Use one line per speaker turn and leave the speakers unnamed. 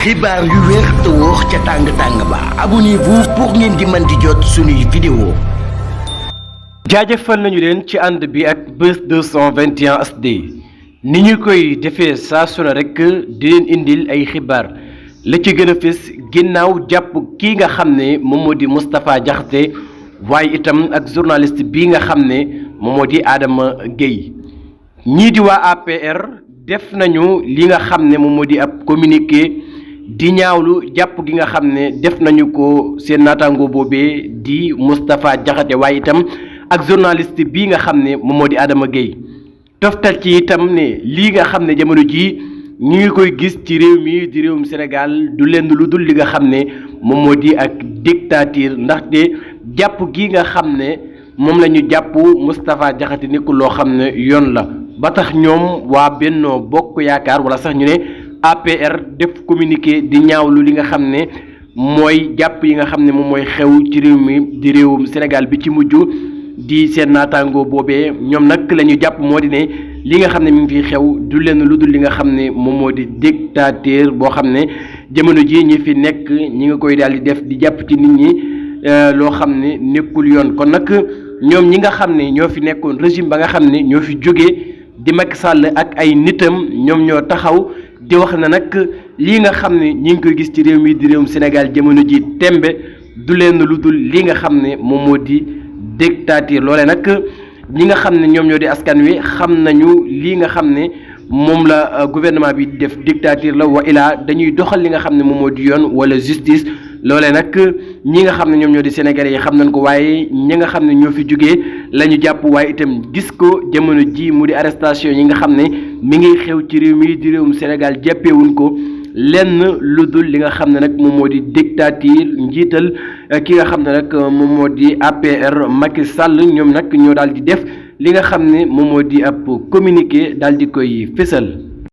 xibaar yu wér te wóor ca tàng-tàng ba abonnez-vous pour ngeen di mën di jot suñuy vidéo.
jaajëfal nañu leen ci ànd bi ak Buzz 221 HD ni ñu koy defee saa su ne rek di leen indil ay xibaar la ci gën a fës ginnaaw jàpp kii nga xam ne moom moo di Moustapha Diakhaté waaye itam ak journaliste bii nga xam ne moom moo di Adama Gueye ñii di waa APR def nañu li nga xam ne moom moo di ab communiqué di ñaawlu jàpp gi nga xam ne def nañu ko seen naataango boobee di Moustapha Diakhaté waaye itam ak journaliste bii nga xam ne moom moo di Adama Gueye toftal ci itam ne lii nga xam ne jamono jii ñu ngi koy gis ci réew mi di réewum Sénégal du lenn lu dul li nga xam ne moom moo di ak dictature ndaxte jàpp gi nga xam ne moom la ñu jàpp Moustapha Diakhaté nekkul loo xam ne yoon la ba tax ñoom waa Benno Bokk Yaakaar wala sax ñu ne APR def communiqué di ñaawlu li nga xam ne mooy jàpp yi nga xam ne moom mooy xew ci réew mi di réewum Sénégal bi ci mujj di seen naataango boobee ñoom nag la ñu jàpp moo di ne li nga xam ne mi ngi fi xew du leen lu dul li nga xam ne moom moo di dictateur boo xam ne jamono ji ñi fi nekk ñi nga koy daal di def di jàpp ci nit ñi loo xam ne nekkul yoon kon nag ñoom ñi nga xam ne ñoo fi nekkoon régime ba nga xam ne ñoo fi jógee di Macky Sall ak ay nitam ñoom ñoo taxaw di wax na nag lii nga xam ne ñi ngi koy gis ci réew mi di réewum Sénégal jamono ji tembe du leen lu dul li nga xam ne moom moo di dictature loole nag ñi nga xam ne ñoom ñoo di askan wi xam nañu lii nga xam ne moom la gouvernement bi def dictature la wa ilaa dañuy doxal li nga xam ne moom moo di yoon wala justice loole nag ñi nga xam ne ñoom ñoo di sénégalais yi xam nañ ko waaye ñi nga xam ne ñoo fi jógee la ñu jàpp waaye itam gis ko jamono ji mu di arrestation yi nga xam ne mi ngi xew ci réew mi di réewum Sénégal jàppewuñ ko lenn lu dul li nga xam ne nag moom moo di dictature njiital ki nga xam ne nag moom moo di APR Macky Sall ñoom nag ñoo daal di def li nga xam ne moom moo di ab communiqué daal di koy fésal.